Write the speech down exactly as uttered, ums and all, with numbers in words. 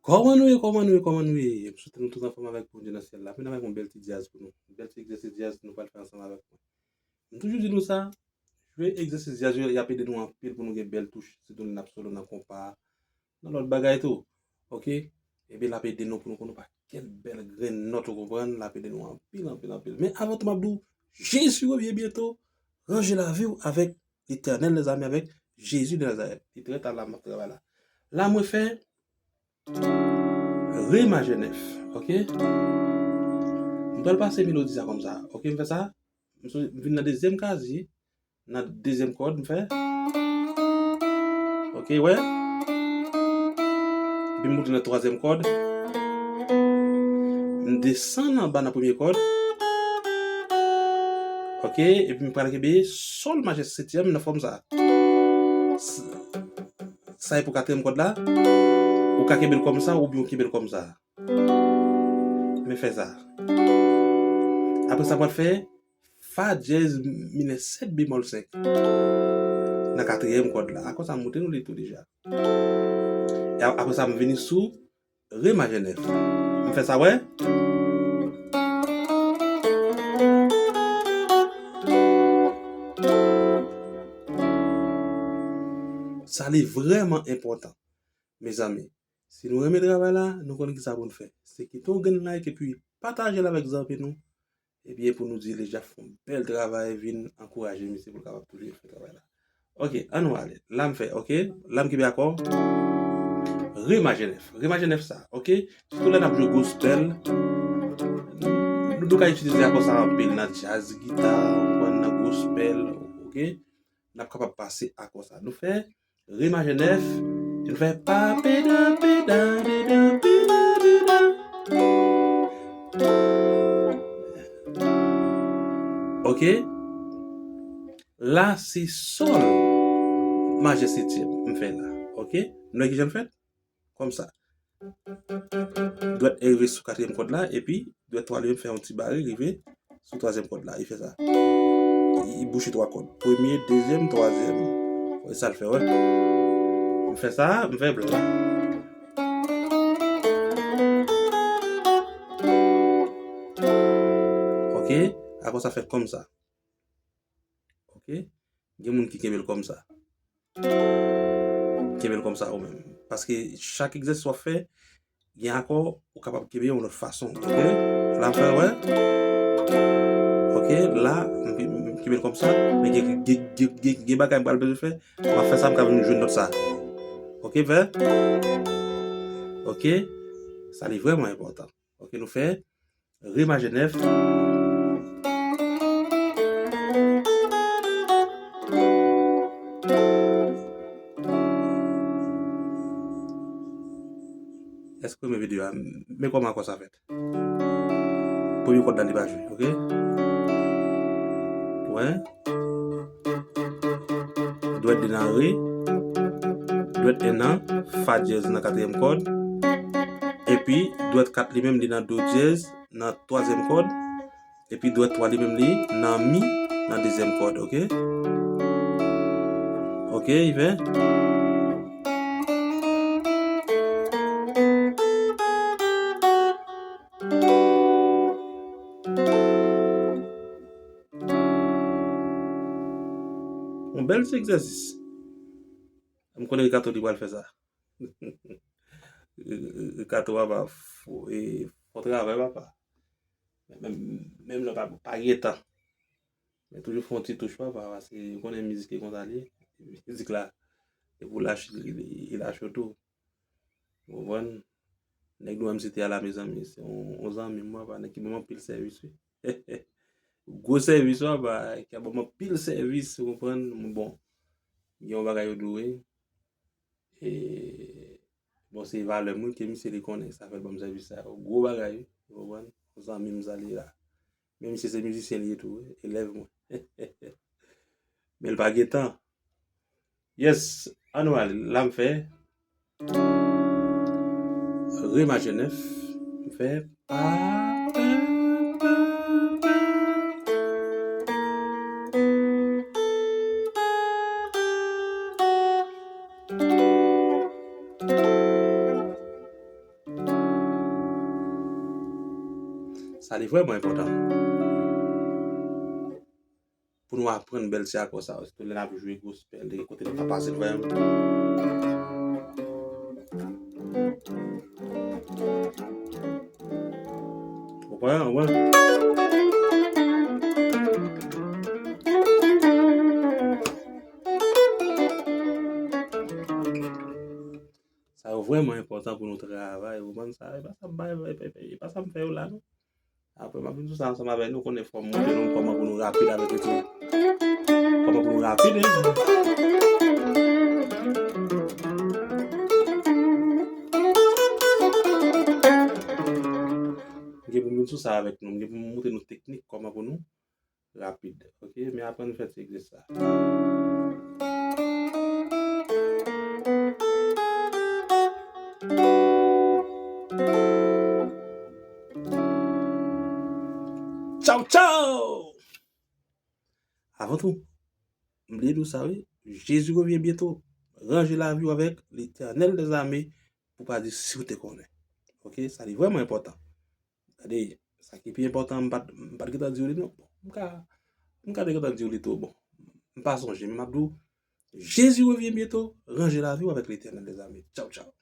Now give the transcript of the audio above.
Kòman nou ye, kòman nou ye, kòman nou ye? M swete nou tout anfòm avèk Bondye nan syèl la. Vin avèk yon bèl ti djaz pou nou. Bèl ti egzèsis djaz nou pral fè ansanm avèk mwen. M toujou di nou sa, jwe egzèsis djaz yo, y ap ede nou anpil pou nou gen bèl touch, sitou lè n ap solo nan konpa, nan lòt bagay tou. Oke? Epi l ap ede nou pou nou konn yon pakèt bèl grenn nòt, ou konprann? L ap ede nou anpil, anpil, anpil. Men avan tou, m ap di w, Jezi revyen byento, ranje lavi w avèk Letènèl, lèzami, avèk Jezi de Nazarèt. Li trè ta la, m ap travay la. La, mwen fè re majè nèf, oke? M pral pase melodi sa kòmsa, oke? M fè sa, m sou- m vin nan dezyèm kazi, nan dezyèm kòd, m fè. Oke, wè. Epi m moute nan twazyèm kòd. M desann anba nan premye kòd. Oke, epi m pral kenbe sòl majè setyèm nan fòm sa. S- Sa e pou katriyèm kòd la. Ou ka kenbe l kòmsa oubyen ou kenbe l kòmsa. Men fè sa. Apre sa, m pral fè fa dyèz minè sèt bemòl senk nan katriyèm kòd la. Akò sa, m montre nou li tou deja. E a- apre sa, m vini sou re majè nèf. M fè sa, wè. Sa li vrèman enpòtan, mezanmi. Si nou renmen travay la, nou konn ki sa pou n fè. Se kite yon grenn like epi pataje l avèk zanmi nou. Ebyen, pou nou di Leja fè yon bèl travay, vin ankouraje misye pou l kapab toujou fè travay la. Oke, ann nou ale. La m fè, oke? La m kenbe akò. Re majè nèf. Re majè nèf sa, oke? Sitou lè n ap jwe gospel, nou, nou ka itilize akò sa anpil nan djaz gita, ou konprann, nan gospel, oke? N ap kapab pase akò sa. Nou fè re majè nèf, epi nou fè pa peda peda deda peda deda. Oke? La se sòl majè setyèm m fè la. Oke? Nou wè kijan l fèt? Kòmsa. Dwèt rive sou katriyèm kòd la, epi dwèt twa li menm fè yon ti bare rive sou twazyèm kòd la. Li fè sa. Li bouche twa kòd. Premye, dezyèm, twazyèm. Wè sa l fè, wè. M fè sa, m fè bla. Oke? Akò sa fèt kòmsa. Oke? Gen moun ki kenbe l kòmsa. Kenbe l kòmsa ou menm. Paske chak egzèsis w ap fè, gen akò ou kapab kenbe yon lòt fason. Oke? La m fè, wè. Oke? La, m, m, m kenbe l kòmsa. Men gen, gen, gen, gen, gen bagay m pral bezwen fè. M ap fè sa, m ka vin jwenn nòt sa. Oke, fè? Oke? Sa li vrèman enpòtan. Oke, nou fè re majè nèf. Èske w renmen videyo a? Men kòman akò sa fèt. Premye kòd la li pa jwe, oke? Wè. Dwèt de nan re. Dwèt en nan fa dyèz nan katriyèm kòd. Epi dwèt kat li menm li nan do dyèz nan twazyèm kòd. Epi dwèt twa li menm li nan mi nan dezyèm kòd, oke? Oke, li fè. Yon bèl ti egzèsis. M konnen Ricardo li pral fè sa. Ricardo papa, fò, e, fò travay papa. Menm, menm lè pa, pa gen tan. Men toujou fè yon ti touch papa, paske ou konnen mizik e konsa li ye. Mizik la, e pou lache, li, li, li lache w tou. Ou konprann? Nèg nou menm site a la, mezanmi, se yon, yon zanmi m, papa, nèg ki ban m anpil sèvis, wi. Gwo sèvis, papa, ki ap ban m anpil sèvis, ou konprann? Bon, gen yon bagay yo dwe. E, bon, se valè m, wi, ke misye li konnen, sa fè l ban m sèvis sa yo. Gwo bagay, wi, ou konprann? Yon zanmi m sa li ye la. Men misye se mizisyen li ye tou, wi, elèv mwen. Men l pa gen tan. Yes, ann nou ale. La m fè re majè nèf. M fè pa, pa, pa, pa, pa. Sa li vrèman enpòtan pou nou aprann bèl ti akò sa yo, sitou lè n ap jwe gospel, de kote nou ka pase l vrèman. Ou konprann? Ou konprann? Sa yo vrèman enpòtan pou nou travay. Ou konprann sa? E pa sa m bay, e pa, e pa, e pa sa m fè yo la, non. Apre, m ap vin sou sa ansanm avè nou, konnen fò m montre nou kòman pou nou rapid avèk ritm. Kòman pou nou rapid, wi. M gen pou m vin sou sa avèk nou, m gen pou m montre nou teknik kòman pou nou rapid. Ok, men aprann fè ti egzèsis sa. Tchaw, tchaw! Avan tou, m bliye di w sa, wi. Jezi revyen byento. Ranje lavi w avèk Letènèl dèzame pou pa di si w te konnen. Ok, sa li vrèman enpòtan. Gade, sa ki pi enpòtan, m pa t, m pa t gentan di w li non. Bon, m ka, m ka te gentan di w li tou. Bon, m pa sonje, men m ap di w, Jezi revyen byento, ranje lavi w avèk Letènèl dèzame. Tchaw, tchaw.